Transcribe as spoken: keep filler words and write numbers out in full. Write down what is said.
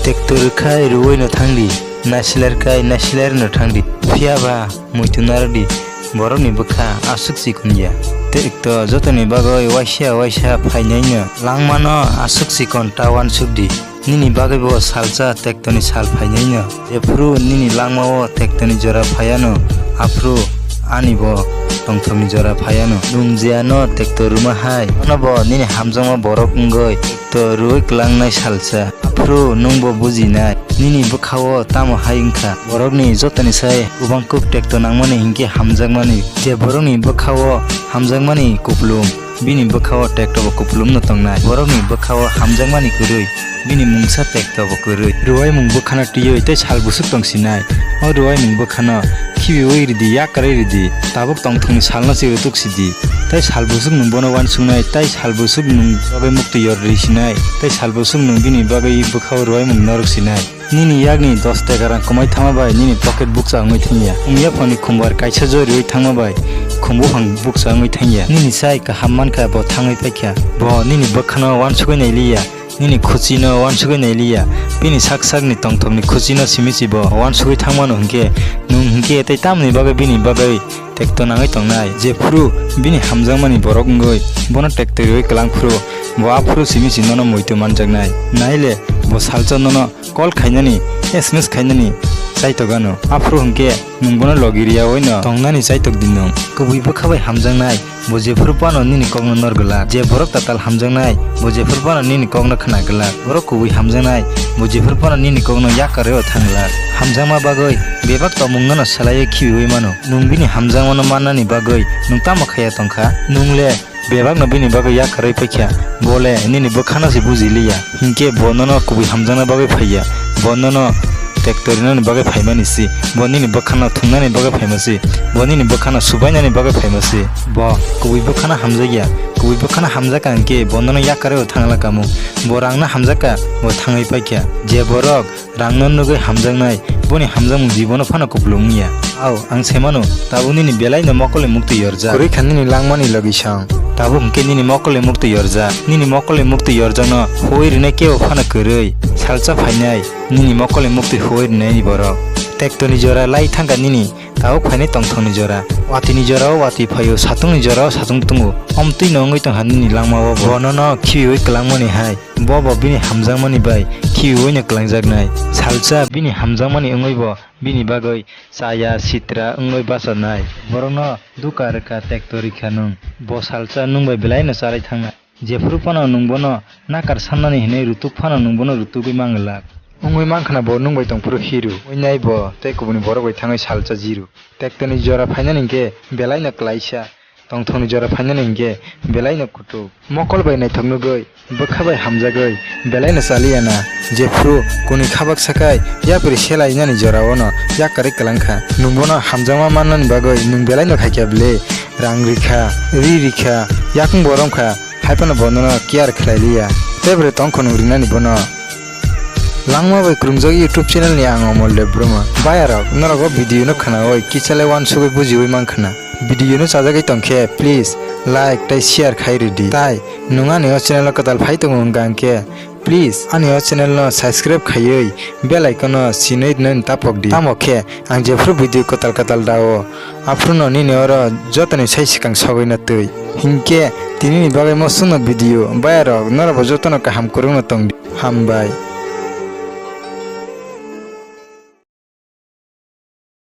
Tractor khai rwui no thangdi, nasiler khai nasiler no thangdi. Phiya ba muitu narwkdi, borokni bwkha aswk chikon ya. Tractor jotoni bagwi waisa waisa phainaino langmano aswk chikon ta uansukdi. Nini bagwi bo salsa tractorni sal phainaino. Jephru nini langmao tractorni jora phaiano, aphru ani bo tongthokni jora phaiano. Nwng je ano tractor rwma hai, ano bo nini hamjakma borok wngwi tractor rwui kwlangnai salsa. Aphru nwng bo bujinai, nini bwkhao tamo hai wngkha. Borokni jotoni sai kwbang kuk tractor nangmani hinkhe hamjakmani. Je borokni bwkhao hamjakmani kupulung, bini bwkhao tractor bo kupulung no tongnai. Borokni bwkhao hamjakmani kwrwi, bini mungsa tractor bo kwrwi. Rwai mung bwkhano twiwi tei sal busuk tong sinai. O rwai mung bwkhano khibiui ridi, yakarwi ridi. Tabuk tongthokni salno se rwtuk sidi. Tei sal busuk nwng bono uansuknai, tei sal busuk nwng bagwi mukti yor ri sinai, tei sal busuk nwng bini bagwi bwkhao rwai mung norok sinai. Nini yakni dos taka rang kwmai thangma bai nini pocket bukcha wngwi thangya. Wngya phani khumbar kaisa joi rwui thangma bai khumbuphang bukcha wngwi thangya. Nini sai kaham mankha bo thangwi paikha. Bo nini bwkhano uansugwi nailiya. Nini khuchino uansugwi nailiya. Bini sak sakni tongthokni khuchino simi si bo uansugwi thangmano hinkhe, nwng hinkhe tei tamni bagwi bini bagwi tekto nangwi tongnai? Jephru bini hamjakmani borok wngwi bono tekto rwui kwlang phuru, bo aphuru simi si nono muitu manjaknai. Naile bo salsa nono call khainani, S M S khainani chaitok ano. Aphuru hinkhe nwng bono logi riyaui no tongnani chaitok di nwng. Kubui bwkha bai hamjaknai, bo jephru phano nini kokno nor glak. Je borok tatal hamjaknai, bo jephru phano nini kokno khna glak. Borok kubui hamjaknai, bo jephru phano nini kokno yakarwi o thang glak. Hamjakma bagwi bebak tongmung nono swlaiwi khibiui mano. Nwng bini hamjakmano mannani bagwi nwng tamo khaiya tongkha? Nwng le bebakno bini bagwi yakarwi paikha, bo le nini bwkhano se bujiliya, hinkhe bo nono kubui hamjakna bagwi phaiya, bo nono tekto rinani bagwi phaimani se, bo nini bwkhano thumnani bagwi phaima se, bo nini bwkhano subainani bagwi phaima se. Bo kubui bwkhano hamjakya, kubui bwkhano hamjakha hinkhe bo nono yakarwi o thangla kamung, bo rangno hamjakha, bo thangwi paikha. Je borok rangno nugwi hamjaknai, boni hamjakmung jibono phano kupulung wngya. Ao, ang semano, tabuk nini belaino mokolni muktwi yorjak. Kwrwi kha nini langmani logisong. Tabuk hinkhe nini mokolni muktwi yorjak. Nini mokolni muktwi yorjakno huui rinai kebo phano kwrwi. Salsa phainai, nini mokolni muktwi huui rinaini borok. Tektoni jora lai thangkha nini, tabuk phainai tongthokni jora. Watini jorao watwi phaio, satungni jorao satung tungo. Omtwino wngwi tongkha nini langmao bo. Bonono khibiui kwlangmani hai. Bo bo bini hamjakmani bai khibiuino kwlangjaknai. Salsa bini hamjakmani wngwi bo bini bagwi chaya sitra wngwi bachanai. Borokno duka rwkha, tekto rikha nwng. Bo salsa nwng bai belaino chalai thangnai. Jephru phano nwng bono nakar sannani hwnwi rutuk phano nwng bono rutugwi manglak. Wngwi mankha na bo nwng bai tongphuru hiru. Winai bo tei kubuni borok bai thangwi salsa jiru. Tektoni jora phainani hinkhe belaino klaisa. Tongthokni jora phainani hinkhe belaino kutuk. Mokol bai naithok nugwi, bwkha bai hamjagwi, belaino chaliya na. Jephru kuni khabak sakhai yapri selainani jorao no yakarwi kwlangkha. Nwng bono hamjakma mannani bagwi nwng belaino khaikha bile. Rang rikha, ri rikha, yakung bo romkha, hai phano bonono care khlai liya. Tebre tongkho nwng rinani bono. Langma bai kwrwngjak YouTube channel ni ang Omol Debbarma. Bayarok, norok o video no khnaui kichale uansugui bujiui mankha na. Video no chajagwi tongkhe, please like tei share khai rwdi. Tai nwng ani o channel o kwtal phai tongo wngkha hwnkhe, please ani o channel no subscribe khaiui bell icon no sinui rwnani tapok di. Tamo khe ang jephru video kwtal kwtal dao, aphuru no nini oro jotoni sai swkang sogwi no twi. Hinkhe tini ni bagwi mo chwngno video, bayarok norok bo jotono kaham kwrwngno tongdi. Hambai.